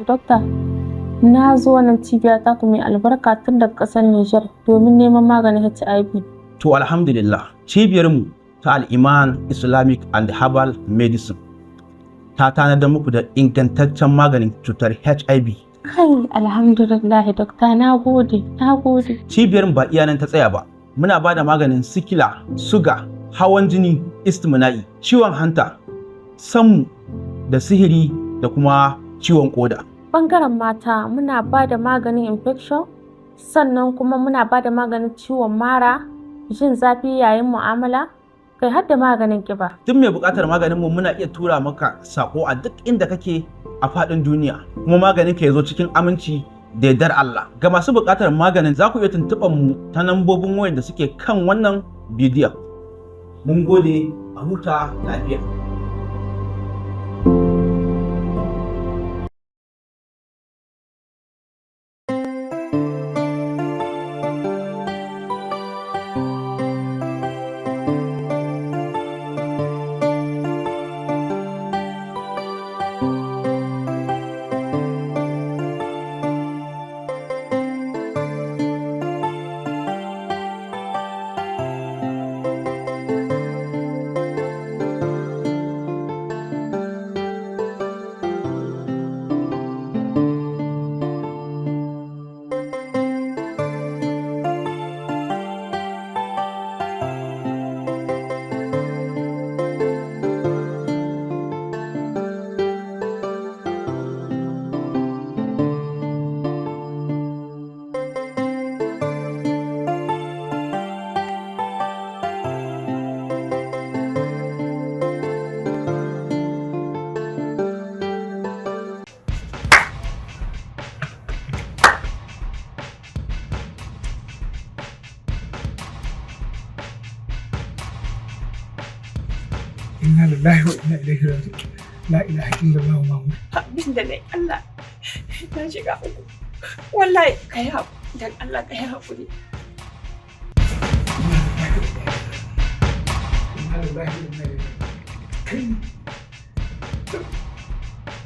Dokta, na zo wannan cibiya taku mai albarka tun daga ƙasar Nijar domin neman maganin HIV. To alhamdulillah, cibiyarmu ta Al-Iman Islamic and Herbal Medicine ta tanadar muku da ingantaccen maganin cutar HIV. Kai, alhamdulillah, dokta, na gode, na gode. Cibiyar ba iya nan ta tsaya ba. Muna ba da maganin sikila, suga, hawan jini, istimna'i, ciwon hanta, sammu da sihiri da kuma ciwon koda. Bangaren mata muna ba da maganin infection, sannan kuma muna ba da maganin ciwon mara, jin zafi yayin mu'amala, kai har da maganin ƙiba. Duk mai buƙatar maganin mu muna iya tura maka sako a duk inda kake a faɗin duniya, kuma maganin ka ya zo cikin aminci da yardar Allah. Ga masu buƙatar maganin, za ku iya tuntuɓar mu ta nambobin wayar da suke kan wannan bidiyon. Mun gode, a huta lafiya. Inna lillahi wa inna ilaihi raji'un. La ilaha illallah Muhammad. Abin da nai, Allah, na shiga uku. Wallahi ka yi haƙuri, dan Allah ka yi haƙuri. Inna lillahi wa inna ilaihi raji'un. Kai,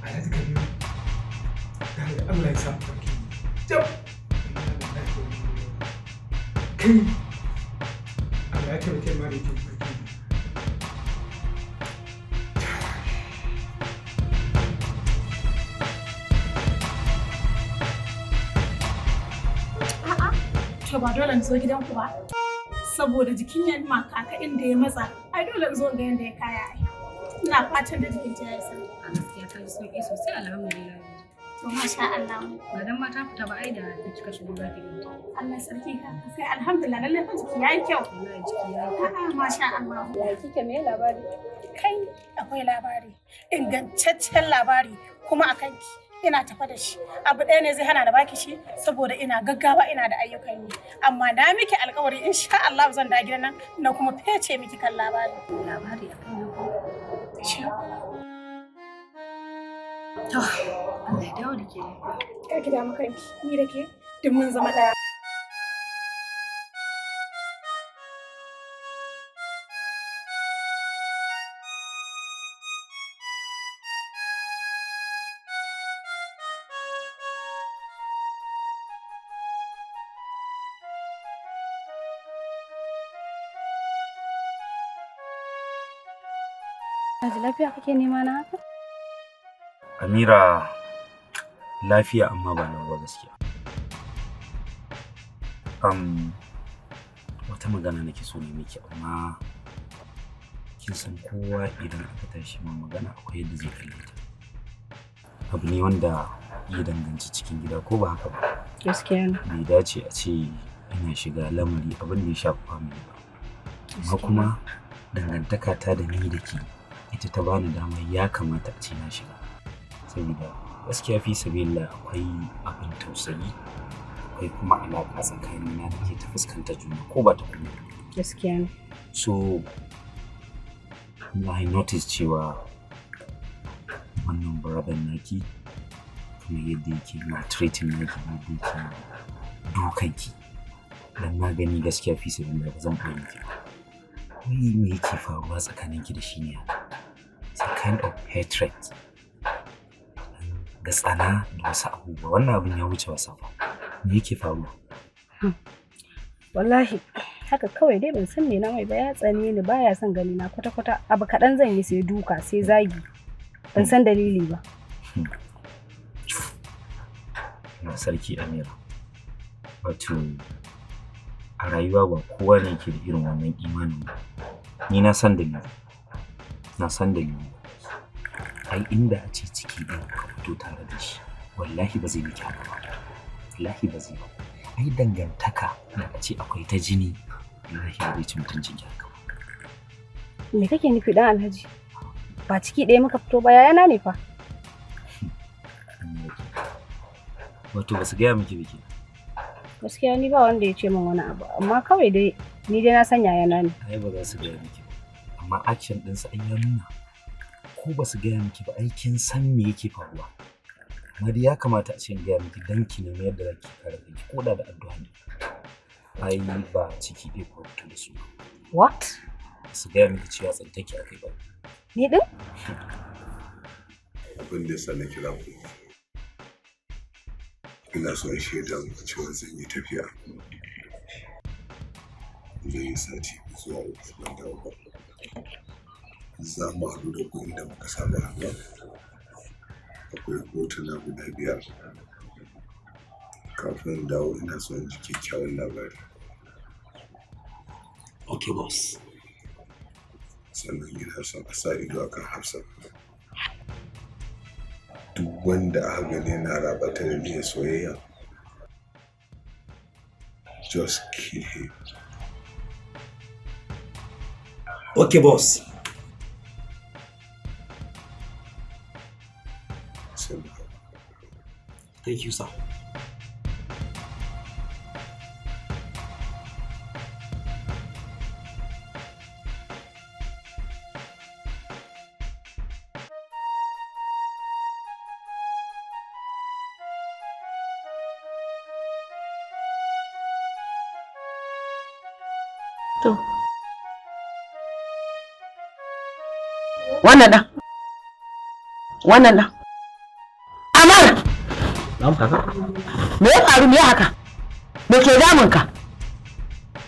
Alhaji Kabiru, tare da Allah ya sa mu ɗauki jab. Inna lillahi wa inna ilaihi raji'un. Kai, Allah ya taimake ma da yake barki. A'a, to ba dole in zo gidanku ba. Saboda jikin yan kaka inda ya matsa, ai dole in zo in ga yanda ya kaya ai. Ina fatan da jikin ta ya sauki. A gaskiya ta ji sauƙi sosai, alhamdulillah. To masha Allah. Ba dan ma ta fita ba ai da ta cika shigo za ta ganta. Allah sarki kaka, sai alhamdulillah, lallai fa jiki yayi kyau. Wallahi jiki ya yi. A'a, masha Allah. Ya kike, me labari? Kai, akwai labari, ingantaccen labari kuma a kanki. Ina tafa da shi. Abu ɗaya ne zai hana da baki shi, saboda ina gaggawa, ina da ayyukan yi. Amma na miki alkawari, insha Allah zan da gidan nan na kuma fece miki kan labari. Labari a kan yau. Insha Allah. To, Allah ya dawo da ke lafiya. Kar ki damu kanki, ni da ke duk mun zama ɗaya. Alhaji, lafiya kake nema na haka? Amira, lafiya amma ba nawa ba gaskiya. Wata magana nake so ne miki, amma kin san kowa idan aka tashi ma magana akwai yadda zai kalle ta. Abu ne wanda ya danganci cikin gida, ko ba haka ba? Gaskiya ne. Bai dace a ce ina shiga lamari abin da ya shafi family ba. Amma kuma dangantaka ta da ni da ke ita ta bani dama ya kamata a ce na shiga. Saboda gaskiya fi sabilillah akwai abin tausayi, akwai kuma alaƙa tsakanina da ke ta fuskantar juna ko ba ta kuma. Gaskiya ne. So I notice cewa wannan brother naki, kamar yadda yake maltreating naki, yadda yake dukanki. Dan na gani gaskiya fi sabilillah ba zan ɓoye miki ba. Wai me yake faruwa tsakaninki da shi ne haka? It's a kind of hatred. Da tsana da wasu abubuwa. Wannan abin ya wuce wasa fa. Me yake faruwa? Wallahi haka kawai dai, ban san me na mai ba, ya tsane ni, baya son gani na kwata kwata. Abu kaɗan zan yi sai duka, sai zagi. Ban san dalili ba. Na sarki Amira. Wato a rayuwa ba kowa ne yake da irin wannan imanin ba. Ni na san dalili. Na san dalili. Ai inda a ce ciki ɗin ka fito tare da shi, wallahi ba zai miki haka ba. Wallahi ba zai ba. Ai dangantaka da a ce akwai ta jini, wallahi ba zai ci mutuncin ki haka ba. Me kake nufi, dan Alhaji? Ba ciki ɗaya muka fito ba, yayana ne fa. Wato ba su gaya miki ba kenan. Gaskiya ni ba wanda ya ce min wani abu, amma kawai dai ni dai na san yayana ne. Ai ba za su gaya miki ba. Amma action ɗinsu ai ya nuna. Ko ba su gaya miki ba, ai kin san me yake faruwa. Amma dai ya kamata a ce in gaya miki dan ki nemi yadda za ki kare kanki ko da da addu'a ne. Ai ba ciki ɗaya ko fito da su ba. What? Ba su gaya miki cewa tsantaki akai ba. Ni din? Abin da yasa na kira ku, ina son shaida muku cewa zan yi tafiya. Zan yi sati 2 zuwa 3 ban dawo ba. Za mu haɗu da ku inda muka saba haɗuwa. Akwai hotuna guda biyar. Kafin in dawo ina son in ji kyakkyawan labari. Okay, boss. Sannan ina son a sa ido akan Hafsat. Duk wanda aka gani yana rabata da niyyar soyayya, just kill him. Okay, boss. Sai mu haɗu. Thank you, sir. To. Wannan ɗan. Wannan ɗan. Amar! Na'am, kaka. Me ya faru, me haka? Me ke damun ka?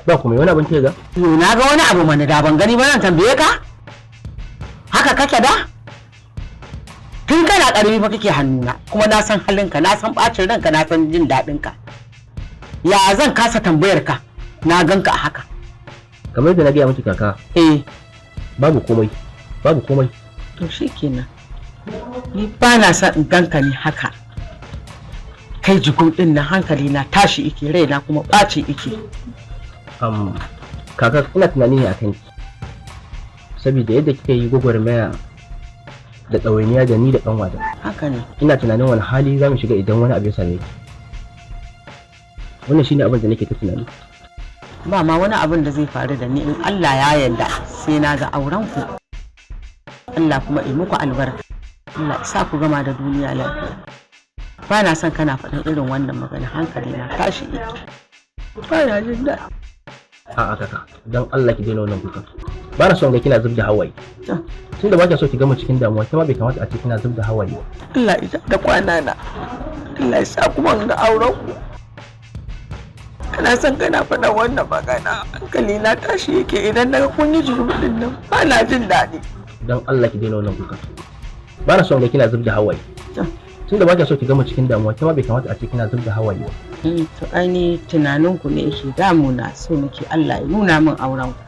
Ba kuma wani abin ke ga? Yo, na ga wani abu mana, da ban gani ba zan tambaye ka? Haka kake da? Tun kana ƙarami fa kake hannuna, kuma na san halinka, na san ɓacin ranka, na san jin daɗinka. Ya zan kasa tambayar ka? Na ganka a haka. Kamar yadda na gaya miki, kaka. Eh. Babu komai. Babu komai. To shikenan. Ni ba na son in ganka ne haka. Kai jigun ɗin na hankali na tashi ike, raina kuma ɓaci ike. Kaka, ina tunani ne akan ki. Saboda yadda kika yi gwagwarmaya da ɗawainiya da ni da ƙanwata. Haka ne. Ina tunanin wani hali za mu shiga idan wani abu ya same ki. Wannan shine abin da nake ta tunani. Ba ma wani abin da zai faru da ni, in Allah ya yarda sai na ga auren ku. Allah kuma yi muku albarka. Allah ya sa ku gama da duniya lafiya. Ba na son kana faɗin irin wannan magana, hankali na tashi yake. Ba na jin daɗi. A'a kaka, dan Allah ki daina wannan kuka. Ba na son ga kina zub da hawaye. Tunda ba kya so ki gama cikin damuwa, kuma bai kamata a ce kina zub da hawaye ba. Allah ya da kwana na. Allah ya sa kuma in ga auren ku. Kana son kana faɗan wannan magana, hankali na tashi yake idan naga kun yi jurubin nan, ba na jin daɗi. Dan Allah ki daina wannan kuka. Ba na son ga kina zub da hawaye. Tunda ba kya so ki gama cikin damuwa, kuma bai kamata a ce kina zub da hawaye ba. To ai ni tunanin ku ne yake damuna, so nake Allah ya nuna min auren ku.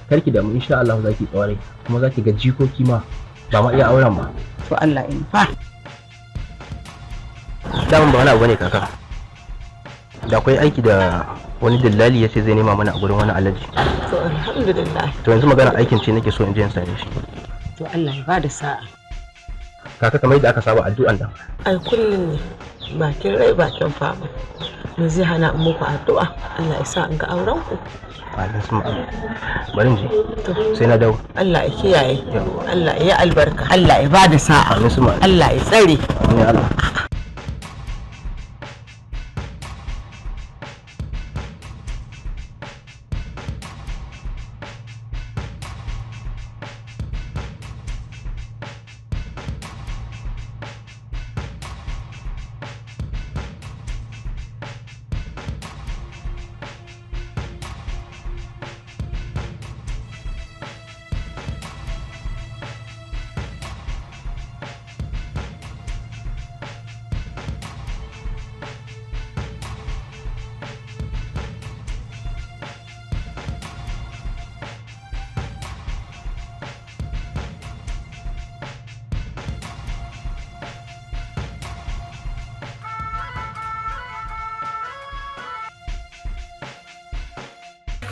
Kar ki damu, insha Allah za ki tsaware kuma za ki ga jikoki ma, ba ma iya auren ba. To Allah in fa. Daman ba wani abu bane, kaka. Da akwai aiki da wani dillali ya ce zai nema mana a gurin wani alaji. To alhamdulillah. To yanzu magana aikin ce nake so in je in same shi. To Allah ya bada sa'a. Kaka, kamar yadda aka saba addu'an nan. Ai kullum ne bakin rai bakin fama. Me zai hana in muku addu'a? Allah ya sa in ga auren ku. Amin summa amin. Bari in je. To. Sai na dawo. Allah ya kiyaye. Allah ya yi albarka. Allah ya bada sa'a. Amin summa amin. Allah ya tsare. Amin ya Allah.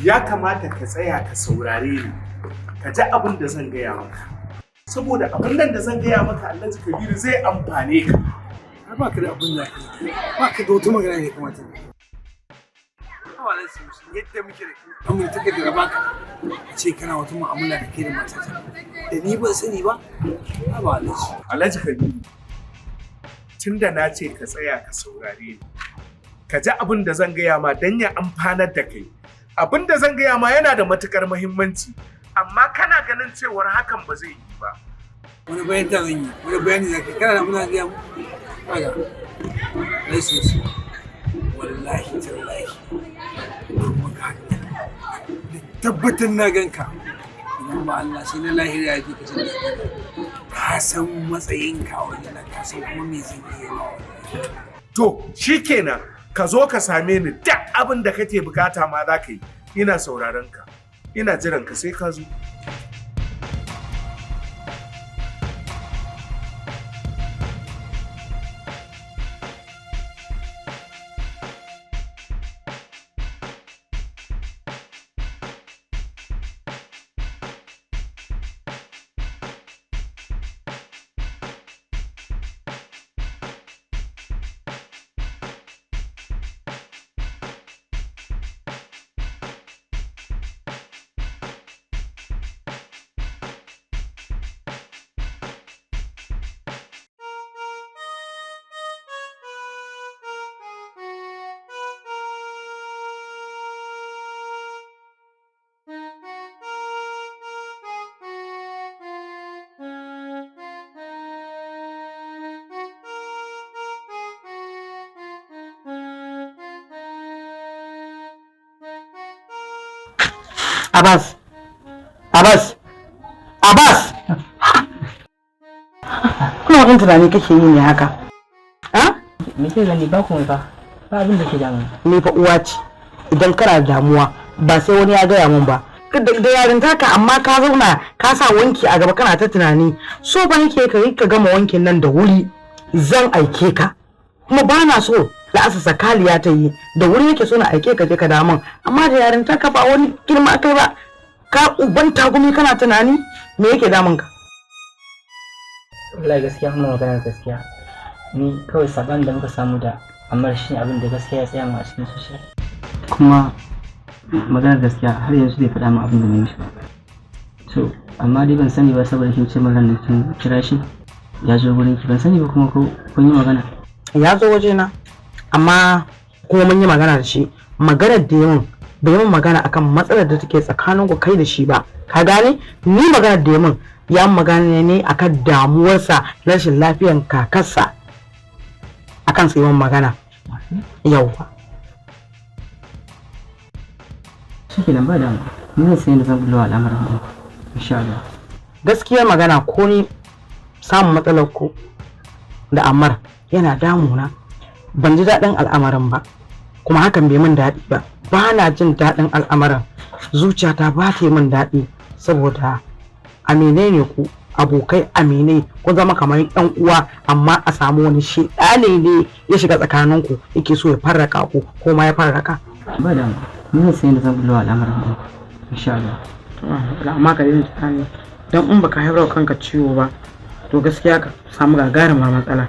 Ya kamata ka tsaya ka saurare ni, ka ji abin da zan gaya maka. Saboda abin nan da zan gaya maka, Alhaji Kabiru, zai amfane ka. Ai ba ka da abin da ba ka da wata magana ne kamata ne. Yadda muke da amurtaka da baka a ce kana wata mu'amala da kai da matata da ni ban sani ba, ba Alhaji. Alhaji Kabiru, tunda na ce ka tsaya ka saurare ni, ka ji abin da zan gaya ma don ya amfanar da kai. Abin da zan gaya ma yana da matukar muhimmanci, amma kana ganin cewar hakan ba zai yi ba. Wani bayan ta zan yi, wani bayani za ka kana da muna gaya mu? Kaga, Alhaji, wallahi tallahi maka da tabbatar na ganka, idan ba Allah sai na lahira ya fi ka jin daɗi. Ka san matsayinka a wajen, ka san kuma me zan iya ma. To shikenan, ka zo ka same ni, duk abin da kake bukata ma za ka yi. Ina sauraron ka, ina jiran ka sai ka zo. Abbas, Abbas, Abbas! Kuna wani tunani kake yi ne haka? Ha? Me ke gani? Ba komai fa. Ba abin da ke damu. Ni fa uwa ce. Idan kana da damuwa ba sai wani ya gaya mun ba. Da yarinta ka, amma ka zauna ka sa wanki a gaba kana ta tunani. So ba yake ka yi ka gama wankin nan da wuri, zan aike ka. Kuma ba na so la'asasa kaliya ta yi da wuri, yake so na aike ka je ka damun, amma da yarinta ka, ba wani girma kai ba, ka uban tagumi kana tunani, me yake damun ka? Wallahi gaskiya, kuma maganar gaskiya, ni kawai saban da muka samu da Ammar shi abin da gaskiya ya tsaya mu a cikin zuciya. Kuma maganar gaskiya, har yanzu bai faɗa min abin da na yi mishi ba. To amma dai ban sani ba, saboda kin ce min ran kin kira shi ya zo gurin ki, ban sani ba kuma ko kun yi magana. Ya zo wajena, amma kuma mun yi magana da shi. Maganar da yawan bai yi magana akan matsalar da take tsakanin ku kai da shi ba, ka gane? Ni maganar da yamin ya magana ne akan damuwarsa, rashin lafiyan kakarsa, akan sai yawan magana yauwa. Shikenan, ba damu, ni zan san yadda zan bullo al'amarin ɗin insha Allah. Gaskiyar magana, ko ni samun matsalar ku da Ammar yana damuna. Ban ji daɗin al'amarin ba, kuma hakan bai min daɗi ba. Ba na jin daɗin al'amarin, zuciyata ba ta yi min daɗi, saboda aminai ne ku, abokai, aminai, kun zama kamar yan uwa, amma a samu wani shedane ne ya shiga tsakaninku, yake so ya farraka ku, ko ma ya farraka. Ba damu, ni zan san yadda zan bullo al'amarin ɗin insha Allah. Amma ka daina tunani, don in baka haifar kanka ciwo ba, to gaskiya ka samu gagarumar matsala.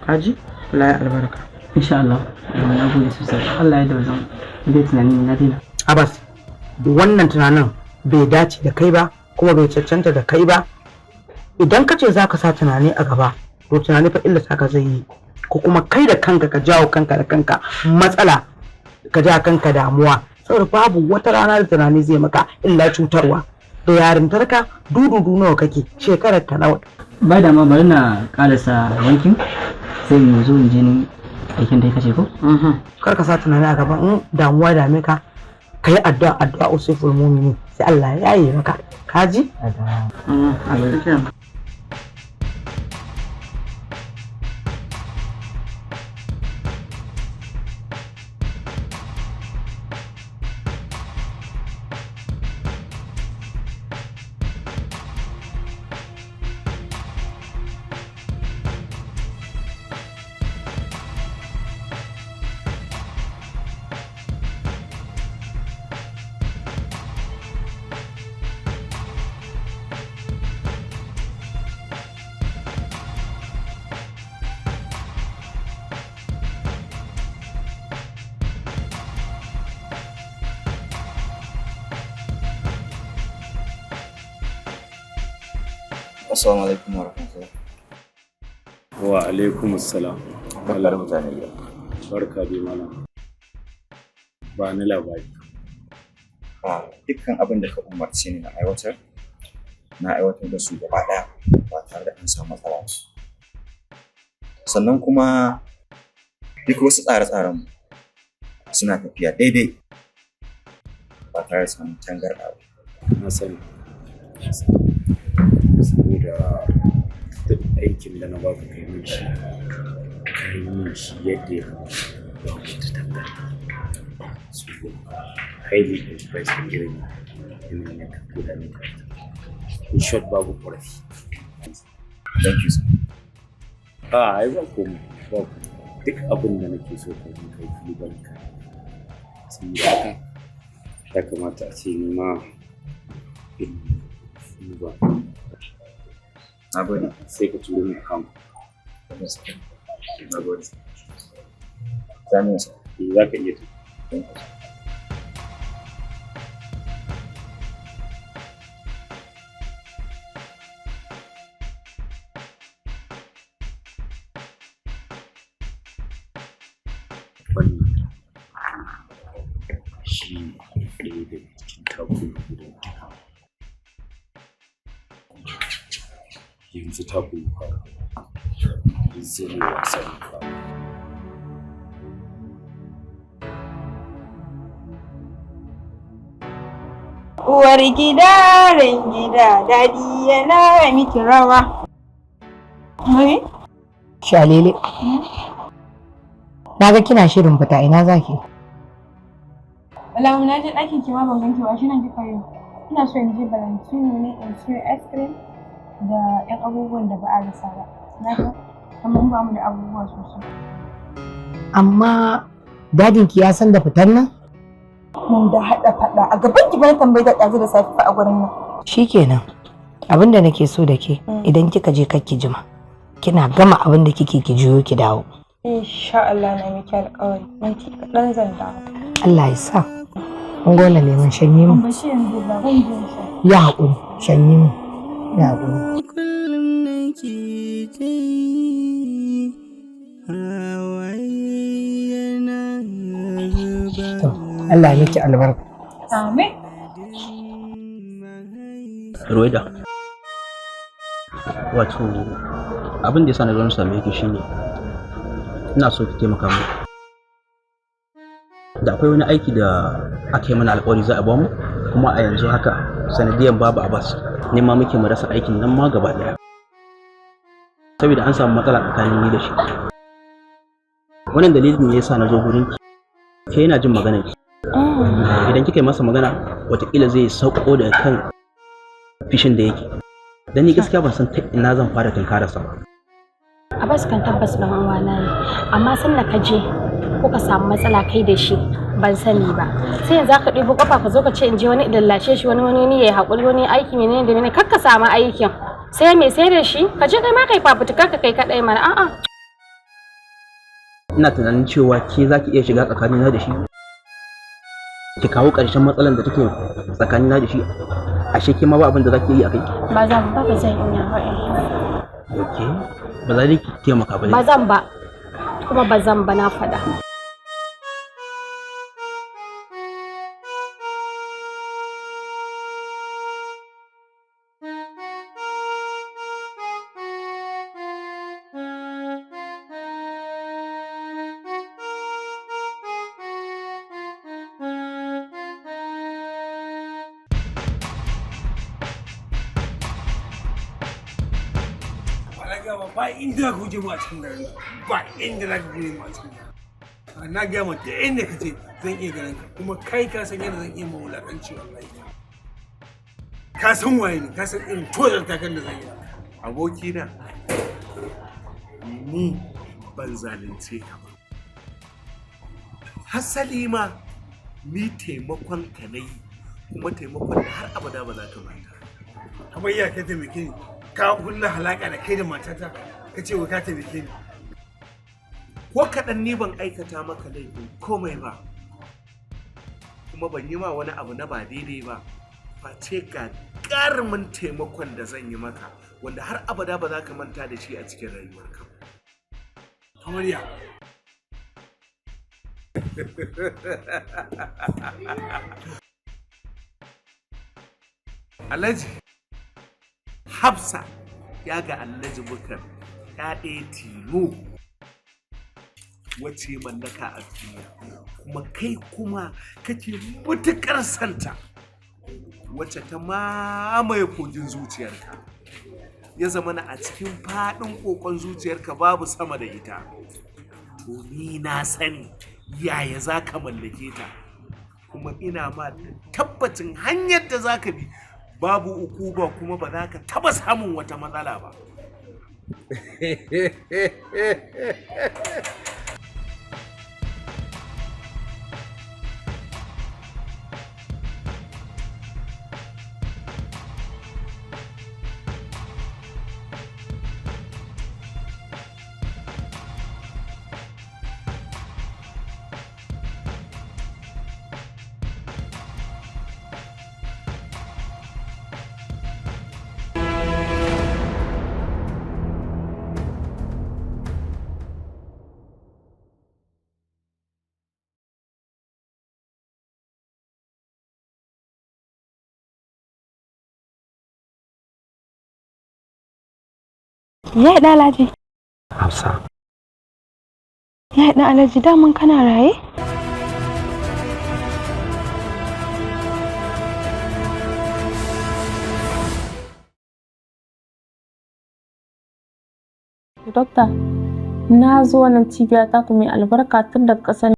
Ka ji? Allah ya albarka. Insha Allah, na gode sosai. Allah ya da zan dai tunani na daina. Abbas, wannan tunanin bai dace da kai ba, kuma bai cancanta da kai ba. Idan ka ce za ka sa tunani a gaba, to tunani fa illata ka zai yi, ko kuma kai da kanka ka jawo kanka da kanka matsala, ka ja kanka damuwa, saboda babu wata rana da tunani zai maka illa cutarwa. Da yarintarka, dududu nawa kake, shekarar ka nawa? Ba da ma, bari na karasa wankin, sai mu zo in je ni aikin da ya kace ko. Kar ka sa tunani a gaba. In damuwa dame ka, ka yi addu'a, addu'a usiful mumini, sai Allah ya yi maka. Ka ji? Allah. Assalamu alaikum wa rahmatullah. Wa alaikum assalam. Barka da mutane gida. Barka dai malam. Ba ni labari. A dukkan abin da ka umarce ni na aiwatar, na aiwatar da su gaba ɗaya ba tare da an samu matsala ba. Sannan kuma duk wasu tsare-tsaren suna tafiya daidai ba tare da samun tangarɗa ba. Na sani. Saboda duk aikin da na baka kai min shi, kai min shi yadda ya kamata, ba wata tangarɗa. So highly impressed da irin yanayin yadda ka gudanar da ita. In short, babu ƙorafi. Thank you, sir. A ai ba komai, ba komai. Duk abin da nake so ka yi, kai fi ka. Saboda haka ya kamata a ce ni ma in duba. Na gode. Sai ka turo min account. Na gode. Za mu yi. Eh, za ka iya tafi. Thank you. Wannan shi ne ɗaya daga cikin takuna guda biyu. Yanzu takun ya fara. Yanzu ne wasan ya fara. Uwar gida, ran gida, daɗi yana miki rawa. Mami? Shalele. Na ga kina shirin fita, ina zaki? Wala na je ɗakin ki ma ban ganki ba, shi nan kika yi. Ina so in je Valentino ne in siyo ice cream da ƴan abubuwan da ba a rasa ba. Na ga kamar ba mu da abubuwa sosai. Amma dadinki ya san da fitar nan? Mun da haɗa faɗa a gaban ki bani tambayi da ɗazu da safe fa a gurin nan. Shikenan. Abin da nake so da ke, idan kika je kar ki jima. Kina gama abin da kike, ki juyo ki dawo. Insha Allah, na miki alƙawari. Minti kaɗan zan dawo. Allah ya sa. An gola lemon, shanye mu. Ba shi yanzu ba, zan je in sha. Ya haƙuri, shanye mu. Ya haƙuri. Kullum nake ta yi hawaye yana zuba. To, Allah ya miki albarka. Amin. Ruwaida, wato abin da ya sa na zo na same ki shine ina so ki taimaka mu. Da akwai wani aiki da aka yi mana alƙawari za a ba mu, kuma a yanzu haka sanadiyan babu Abbas ne ma muke mu rasa aikin nan ma gaba ɗaya. Saboda an samu matsala tsakanin ni da shi. Wannan dalilin ne yasa na zo gurin ki. Ke yana jin maganar ki. Idan kika yi masa magana, watakila zai sauko daga kan fishin da yake. Dan ni gaskiya ban san ta ina zan fara tunkararsa ba. Abbas kan tabbas ɗan uwana ne, amma sanda ka je kuka samu matsala kai da shi, ban sani ba. Sai yanzu ka ɗibo kafa ka zo ka ce in je wani lallashe shi, wani wani ne ya haƙuri, wani aiki menene da menene, kar ka samu aikin. Sai me sai da shi? Ka je kai ma kai fafutukar ka kai kaɗai mana, a'a. Ina tunanin cewa ke za ki iya shiga tsakanina da shi. Ki kawo ƙarshen matsalar da take tsakanina da shi. Ashe ke ma ba abin da za ki yi a kai? Ba zan ba, ba zan iya ba. Ok. Ba za dai ki taimaka ba dai. Ba zan ba. Kuma ba zan ba, na faɗa. Ba ba ba inda za ka guje mu a cikin garin nan. Ba inda za ka guje mu a cikin garin nan. Na gaya ma duk inda ka je zan iya ganin ka, kuma kai ka san yadda zan iya ma wulaƙanci, wallahi. Ka san waye ne, ka san irin tozar takan da zan yi. Abokina, ni ban zalunce ka ba. Hasali ma ni taimakon ka na yi, kuma taimakon da har abada ba za ka manta. Kamar iya ka taimake ni, ka kulla halaka da kai da matata, ka ce wai ka taimake ni. Ko kaɗan ni ban aikata maka laifin komai ba, kuma ban yi ma wani abu na ba daidai ba, face ga ƙarumin taimakon da zan yi maka. Wanda har abada ba za ka manta da shi a cikin rayuwarka ba. Kamar ya? Alhaji Hafsa ya ga Alhaji Bukar ya ɗaya tilo wacce mallaka a duniya, kuma kai kuma kake matuƙar santa, wacce ta mamaye kogin zuciyarka, ya zama na a cikin faɗin ƙoƙon zuciyarka babu sama da ita. To ni na sani yaya za ka mallake ta, kuma ina ma tabbacin hanyar da za ka bi babu ukuba, kuma ba za ka taba samun wata matsala ba. Ya ɗan Alhaji. Hafsa. Ya ɗan Alhaji, daman kana raye? Dokta, na zo wannan cibiya taku mai albarka tun daga ƙasar